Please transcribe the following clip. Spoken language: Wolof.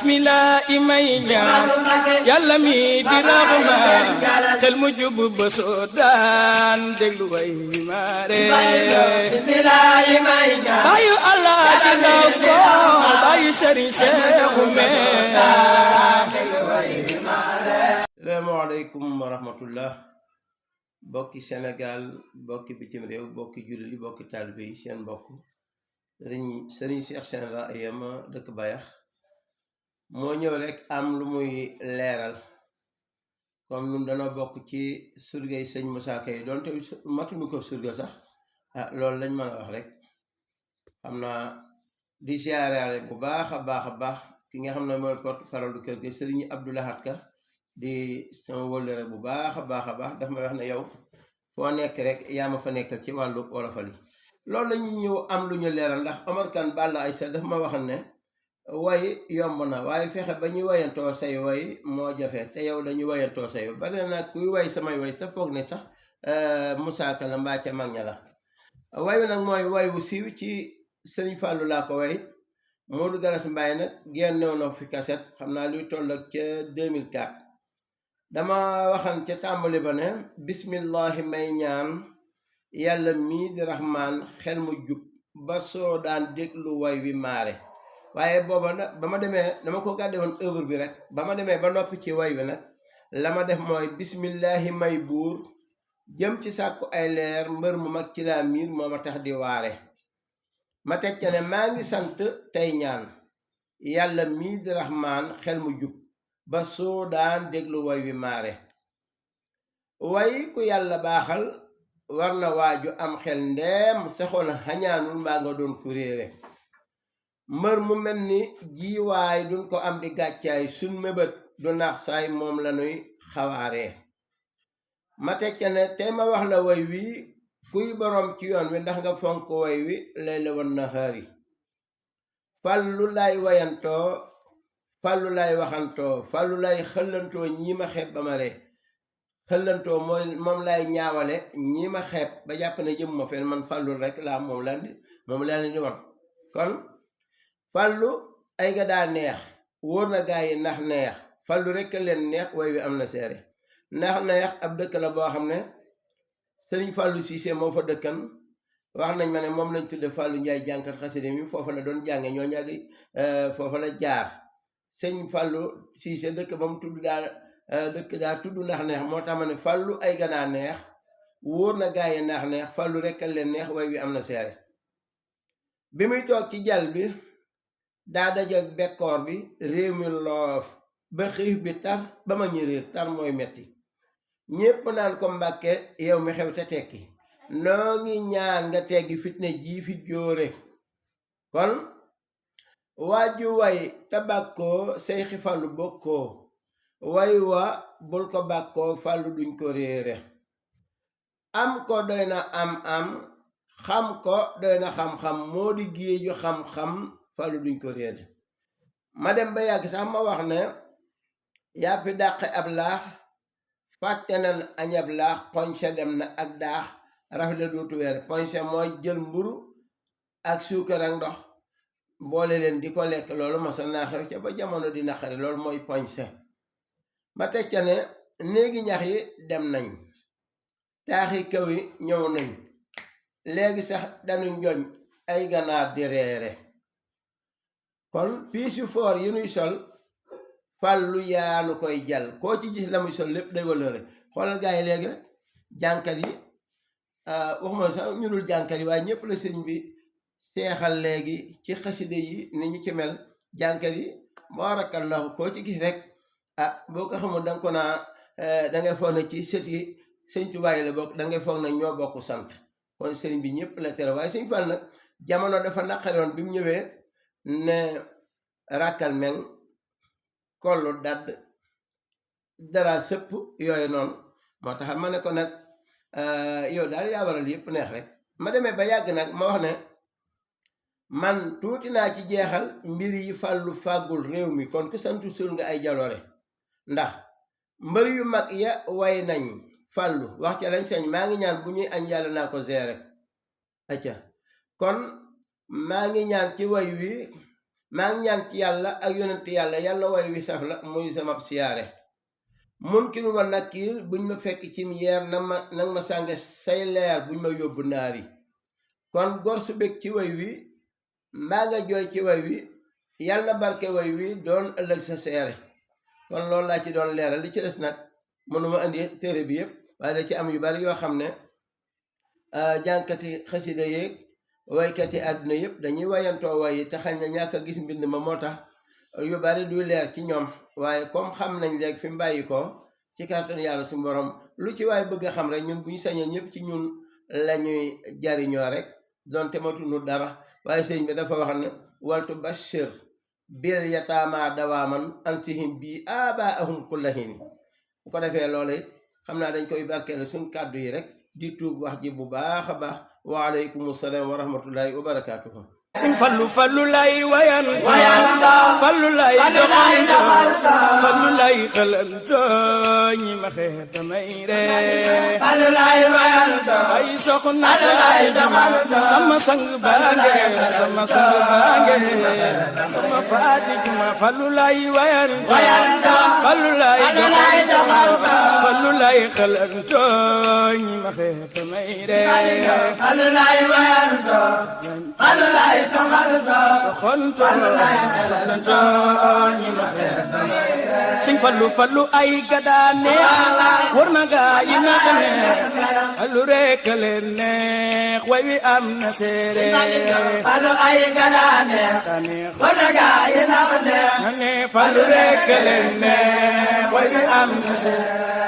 bismillah imay ñaan yàlla mi di raxmaan xel mu jub ba soodaan déglu way maare bismillah imay ñaan bayu Allah di ndaw ko bayu sëriñ Seexu Meen. Asalaamaaleykum wa rahmatullah bokki Sénégal bokki bitim réew bokki jullit yi bokki taalibe yi seen mbokk sëriñ Cheikh Sène Raayam dëkk Bayax moo ñëw rek am lu muy leeral comme ñun dana bokk ci surgay sëñ Moussa Kay doonte matuñu ko surga sax loolu lañ mën a wax rek xam naa di siyaare bu baax a baax ki nga xam ne mooy porte parole du kër gi sëriñ Abdou Lahad Ka di sama wëllëre bu baax a baax daf may wax ne yow foo nekk rek yaa ma fa nekkal ci wàllu wolofal yi loolu la ñuy ñëw am lu ñu leeral ndax Omar Kane Balla Aïssa daf ma waxal ne way yomb na waaye fexe ba ñu wayantoo say way moo jafe te yow dañu wayantoo say way bari nag kuy way samay way sa foog ne sax Moussa Ka la mbaa ca mag ña la way wi nag mooy way wu siiw ci Sëriñ Fàllu laa ko way Modou Garas Mbaye nag génnew na fi kaset xam naa luy toll ak ca 2004 dama waxan ca tàmbali ba ne bismillahi may ñaan yàlla mii di raxmaan xel mu jub ba soo daan déglu way wi maare waaye booba nag ba ma demee dama ko gàdde woon œuvre bi rek ba ma demee ba noppi ci way wi nag la ma def mooy bismillahi may buur jëm ci sàkku ay leer mbër mu mag ci laa miir moo ma tax di waare ma teg ca ne maa ngi sant tey ñaan yàlla mii di raxmaan xel mu jub ba soo daan déglu way wi maare way ku yàlla baaxal war na waaju am xel ndeem saxoon xañaanul mbaa nga doon ku réere mbër mu mel ni jiiwaay duñ ko am di gàccaay suñ mébét du naax saay moom lañuy xawaaree ma tekka ne tey ma wax la way wi kuy boroom ci yoon wi ndax nga fonk way wi lay la woon na xaari fàllu lay wayantoo fàllu lay waxantoo fàllu lay xëllantoo ñii ma xeeb ba ma ree xëllantoo moom lay ñaawale ñii ma xeeb ba jàpp ne jëm ma fen man fàllu rek laa moom leen di won kon fàllu ay ga daa neex wóor na gaa yi ndax neex fàllu rek leen neex way wi am na seere ndax neex ab dëkk la boo xam ne sëriñ Fàllu Siise moo fa dëkkan wax nañ ma ne moom lañ tudde Fàllu Njaay jànkat xasida mi foofa la doon jànge ñoo ñaar di foofa la jaar sëñ Fàllu Siise dëkk ba mu tudd daa tudd ndax neex moo tax ma ne fàllu ay ganaa neex wóor na gaa yi ndax neex fàllu rekk leen neex way wi am na seere bi muy toog ci jal bi daa dajak bekkoor bi réew mi loof ba xiif bi tar ba ma ñi réer tar mooy metti ñépp naan ko Mbàkke yow mi xew te tekki noo ngi ñaan nga teggi fitne jii fi jóore kon waaju way te bàkkoo seyxi fàllu bokkoo way wa bul ko bàkkoo fàllu duñ ko réere am ko doy na am xam ko doy na xam-xam moo di géeju xam-xam fàllu duñ ko réere ma dem ba yàgg sax ma wax ne yàppi dàqe ab laax fàtte na añab laax poñse dem na ak daax rafle dootu weer poñse mooy jël mburu ak suukar ak ndox boole leen di ko lekk loolu masa naa xew ca ba jamono di naqari loolu mooy poñse ma teg ca ne néegi ñax yi dem nañ taaxi kaw yi ñëw nañ léegi sax dañu njoñ ay ganaar di reere kon piis yu foor yi nuy sol fàllu yaanu koy jal koo ci gis la muy sol lépp day wëlëre xoolal gaa yi léegi rek jànkat yi waxuma sax ñu dul jànkat yi waaye ñépp la sëñ bi seexal léegi ci xaside yi ni ñu ci mel jànkat yi barakallahu koo ci gis rek boo ko xamul danga ko naa dangay foog na ci sët yi sëñ Tuubaa yi la bokk dangay foog na ñoo bokk sant kon sëriñ bi ñépp la tere waaye sëñ Fall nag jamono dafa naqaroon bi mu ñëwee ne ràkkal meng kollu dadd dara sëpp yooyu noonu moo tax ma ne ko nag yow daal yaa waral yépp neex rek ma demee ba yàgg nag ma wax ne man tuuti naa ci jeexal mbir yi fàllu fàggul réew mi kon ku santu sul nga ay jaloore ndax mbër yu mag ya way nañ fàllu wax ca lañ sañ maa ngi ñaan bu ñuy añ yàlla naa ko gérer acca kon maa ngi ñaan ci way wi maa ngi ñaan ci yàlla ak yonent yàlla yàlla way wi saf la muy samab siyaare munkinu wa nakiir buñ ma fekk cim yeer nag ma sànge say leer buñ ma yóbbu naari kon gor su bég ci way wi mbaa nga jooy ci way wi yàlla barke way wi doon ëllëg sa seere kon loolu laa ci doon leeral li ci des nag mënuma indi téere bi yëpp waaye da ci am yu bari yoo xam ne jànkati xasida yeeg waykati àdduna yëpp dañuy wayantoo way yi te xañ na ñàkk a gis mbind ma moo tax yu bari du leer ci ñoom waaye comme xam nañ léegi fi mu bàyyi ko ci kàttan yàlla suñu borom lu ci waaye bëgg a xam rek ñun bu ñu sañee ñëpp ci ñun lañuy jariñoo rek donte matunu dara waaye sëñ bi dafa wax ne waltu bashir bil yataama dawaaman ansihim bi abaahum kullahin bu ko defee loolu it xam naa dañ koy barkeelu suñ kàddu yi rek di tuub wax ji bu baax a baax waaleykum salaam wa rahmatullahi wa barakaatuhu fallu lay wayan fallu lay doxanto fallu lay xalanto ñi ma xeeta may ree fallu lay wayan ay soxna fallu lay doxanto sama sang baange sama sang baange sama Fatima fallu lay wayan fallu lay doxanto fallu lay xalanto ñi ma xeeta may ree fallu lay wayan fallu lay xonto ñi ma sëñ fallu ay gadaane war na gaa yi na neex fallu rek leen neex way wi am na seere fallu ay gadaane war na gaa yi na neex fallu rek leen neex way wi am na seere